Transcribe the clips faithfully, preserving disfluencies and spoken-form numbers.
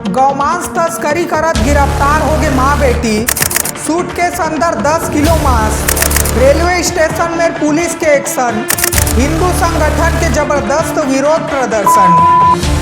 गौमांस तस्करी करत गिरफ्तार होगे मां बेटी। सूटकेस अंदर दस किलो मांस। रेलवे स्टेशन में पुलिस के एक्शन। हिंदू संगठन के जबरदस्त विरोध प्रदर्शन।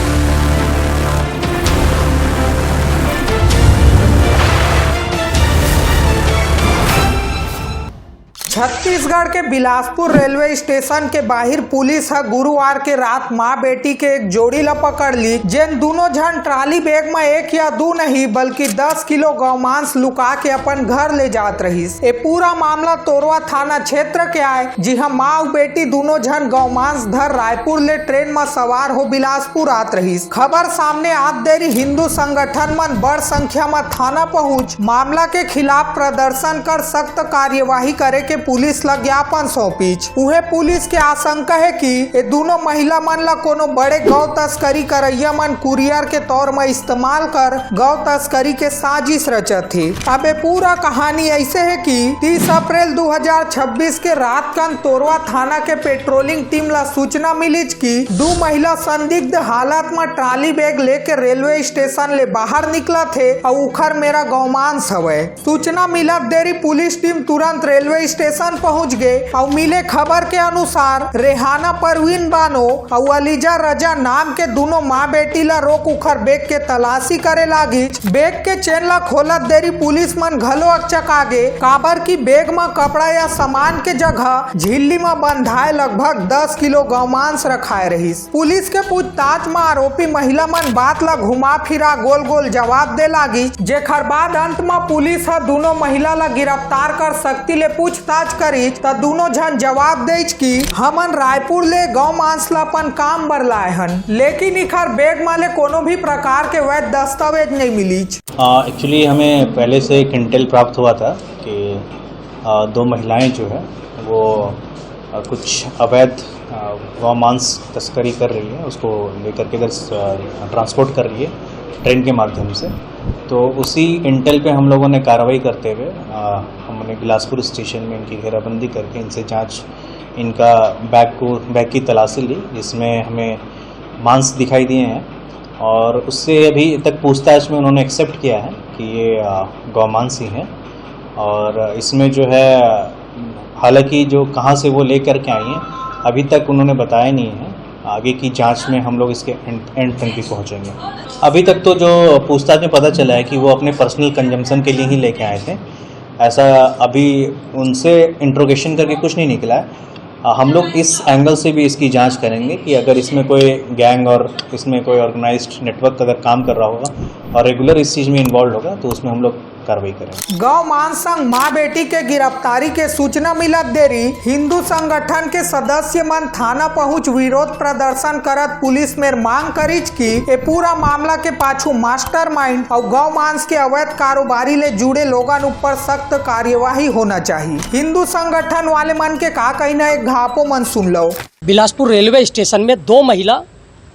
छत्तीसगढ़ के बिलासपुर रेलवे स्टेशन के बाहिर पुलिस ह गुरुवार के रात मां बेटी के एक जोड़ी ल पकड़ ली, जेन दूनों झन ट्राली बैग म एक या दू नहीं बल्कि दस किलो गौमांस लुका के अपन घर ले जात रहिस। ए पूरा मामला तोरवा थाना क्षेत्र के आय, जिहां मां अउ बेटी दूनों झन गौमांस धर रायपुर ले ट्रेन म सवार हो बिलासपुर आत रहिस। खबर सामने आत देरी हिंदू संगठन मन बड़ संख्या म थाना पहुंच मामला के खिलाफ प्रदर्शन कर सख्त कार्यवाही करे के पुलिस ल ज्ञापन सौंपिच। उहे पुलिस के आशंका हे कि ए दूनों महिला मन ल कोनो बड़े गौ तस्करी करइया मन कुरियर के तौर म इस्तेमाल कर गौ तस्करी के साजिश रचत हे। अब ए पूरा कहानी ऐसे हे कि तीस अप्रैल दो हज़ार छब्बीस के रात कन तोरवा थाना के पेट्रोलिंग टीम ला सूचना मिलिच कि दू महिला संदिग्ध हालत म ट्राली बैग लेके रेलवे स्टेशन ले बाहर निकलत हे अउ उखर मेरा गौमांस हवय। सूचना मिलत देरी पुलिस टीम तुरंत रेलवे स्टेशन पहुंच गे अउ मिले खबर के अनुसार रेहाना परवीन बानो अउ अलीजा रजा नाम के दूनों मां बेटी ला रोक उखर बैग के तलाशी करे लागिच। बैग के चेन ला खोलत देरी पुलिस मन घलो अकचका गे, काबर कि बैग म कपड़ा या सामान के जगह झिल्ली म बंधाए लगभग दस किलो गौमांस रखाए रहिस। पुलिस के पूछताछ म आरोपी महिला मन बात ला घुमा फिरा गोल गोल जवाब दे लागिस, जेखर बाद अंत म पुलिस ह दूनों महिला ला गिरफ्तार कर सख्ती ले पूछताछ करिस, त दूनों झन जवाब देइस कि हमन रायपुर ले गौ मांस ला अपन काम बर लाए हन, लेकिन इखर बैग म ले कोनो भी प्रकार के वैध दस्तावेज नहीं मिलिस। एक्चुअली हमें पहले से एक इंटेल प्राप्त हुआ था कि आ, दो महिलाएं जो है वो आ, कुछ अवैध आ, गौ मांस तस्करी कर रही है, उसको लेकर के इधर ट्रांसपोर्ट कर रही है ट्रेन के माध्यम से। तो उसी इंटेल पे हम लोगों ने कार्रवाई करते हुए आ, हमने बिलासपुर स्टेशन में इनकी घेराबंदी करके इनसे जांच, इनका बैग को बैग की तलाशी ली, जिसमें हमें मांस दिखाई दिए हैं और उससे अभी तक पूछताछ में उन्होंने एक्सेप्ट किया है कि ये आ, गौ मांस ही है। और इसमें जो है, हालांकि जो कहाँ से वो लेकर के आई हैं, अभी तक उन्होंने बताया नहीं है। आगे की जांच में हम लोग इसके एंड एंड तक भी पहुँचेंगे। अभी तक तो जो पूछताछ में पता चला है कि वो अपने पर्सनल कंजम्पशन के लिए ही लेके आए थे। ऐसा अभी उनसे इंट्रोगेशन करके कुछ नहीं निकला है। आ, हम लोग इस एंगल से भी इसकी जांच करेंगे कि अगर इसमें कोई गैंग और इसमें कोई ऑर्गेनाइज्ड नेटवर्क अगर काम कर रहा होगा और रेगुलर इस चीज़ में इन्वॉल्व होगा, तो उसमें हम लोग कार्रवाई करेंगे। गौ मांस संग मां बेटी के गिरफ्तारी के सूचना मिलत देरी हिंदू संगठन के सदस्य मन थाना पहुंच विरोध प्रदर्शन करत पुलिस मेर मांग करिच कि ए पूरा मामला के पाछू मास्टरमाइंड अउ गौ मांस के अवैध कारोबारी ले जुड़े लोगन ऊपर सख्त कार्यवाही होना चाहिए। हिंदू संगठन वाले मन के का कहना, एक घापो मन सुन लो। बिलासपुर रेलवे स्टेशन में दो महिला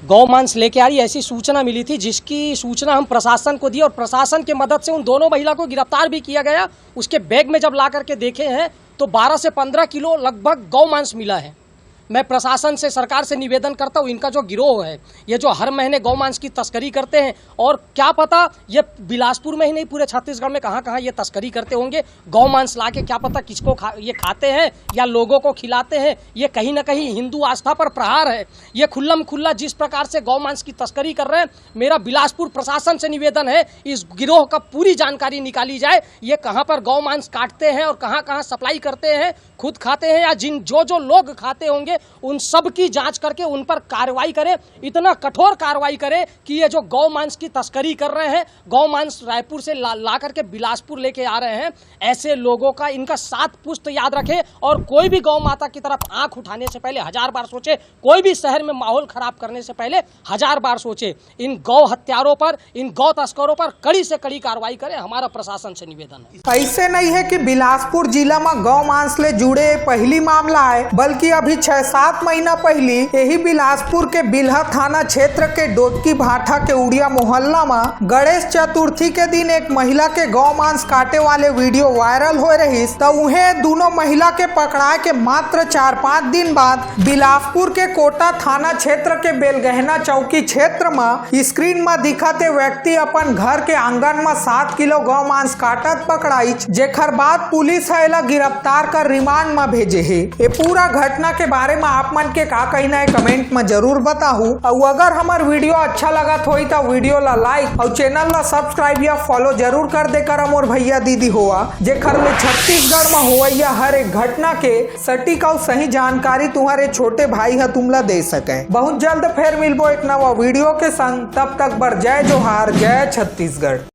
गौ मांस लेके आ रही, ऐसी सूचना मिली थी, जिसकी सूचना हम प्रशासन को दी और प्रशासन के मदद से उन दोनों महिला को गिरफ्तार भी किया गया। उसके बैग में जब ला करके देखे हैं तो बारह से पन्द्रह किलो लगभग गौ मांस मिला है। मैं प्रशासन से, सरकार से निवेदन करता हूँ, इनका जो गिरोह है, ये जो हर महीने गौ मांस की तस्करी करते हैं, और क्या पता ये बिलासपुर में ही नहीं, पूरे छत्तीसगढ़ में कहाँ कहाँ ये तस्करी करते होंगे, गौ मांस ला के क्या पता किसको खा, ये खाते हैं या लोगों को खिलाते हैं। ये कहीं ना कहीं हिंदू आस्था पर प्रहार है। ये खुल्लम खुल्ला जिस प्रकार से गौ मांस की तस्करी कर रहे हैं, मेरा बिलासपुर प्रशासन से निवेदन है, इस गिरोह का पूरी जानकारी निकाली जाए। ये कहाँ पर गौ मांस काटते हैं और कहाँ कहाँ सप्लाई करते हैं, खुद खाते हैं या जिन जो जो लोग खाते होंगे, उन सब की जांच करके उन पर कार्रवाई करें। इतना कठोर कार्रवाई करें कि ये जो गौ मांस की तस्करी कर रहे हैं, गौ मांस रायपुर से ला, ला करके बिलासपुर लेके आ रहे हैं, ऐसे लोगों का, इनका सात पुश्त याद रखें। और कोई भी गौ माता की तरफ आंख उठाने से पहले हजार बार सोचे, कोई भी शहर में माहौल खराब करने से पहले हजार बार सोचे। इन गौ हत्यारों पर, इन गौ तस्करों पर कड़ी से कड़ी कार्रवाई करें, हमारा प्रशासन से निवेदन है। ऐसे नहीं है कि बिलासपुर जिला में गौ मांस ले जुड़े पहली मामला है, बल्कि अभी छह सात महीना पहिली यही बिलासपुर के बिल्हा थाना क्षेत्र के डोटकी भाठा के उड़िया मोहल्ला म गणेश चतुर्थी के दिन एक महिला के गौ मांस काटे वाले वीडियो वायरल होए रहिस, त उहें दोनों महिला के पकड़ाए के मात्र चार पाँच दिन बाद बिलासपुर के कोटा थाना क्षेत्र के बेलगहना चौकी क्षेत्र म स्क्रीन म दिखत ये व्यक्ति अपन घर के आंगन म सात किलो गौ मांस काटत पकड़ाइच, जेखर बाद पुलिस ह एला गिरफ्तार कर रिमांड म भेजे हे। ये पूरा घटना के बारे म आप मन के का कहना है, कमेंट म जरूर बताहू। अउ अगर हमर वीडियो अच्छा लगत होई त वीडियो ला लाइक अउ चैनल ला सब्सक्राइब या फॉलो जरूर कर दे करा मोर भैया दीदी होवा, जेखर ले छत्तीसगढ़ म होवइया हर एक घटना के सटीक अउ सही जानकारी तुम्हारे छोटे भाई ह तुमला दे सके। बहुत जल्द फिर मिलबो एक नवा वीडियो के संग, तब तक बर जय जोहार, जय छत्तीसगढ़।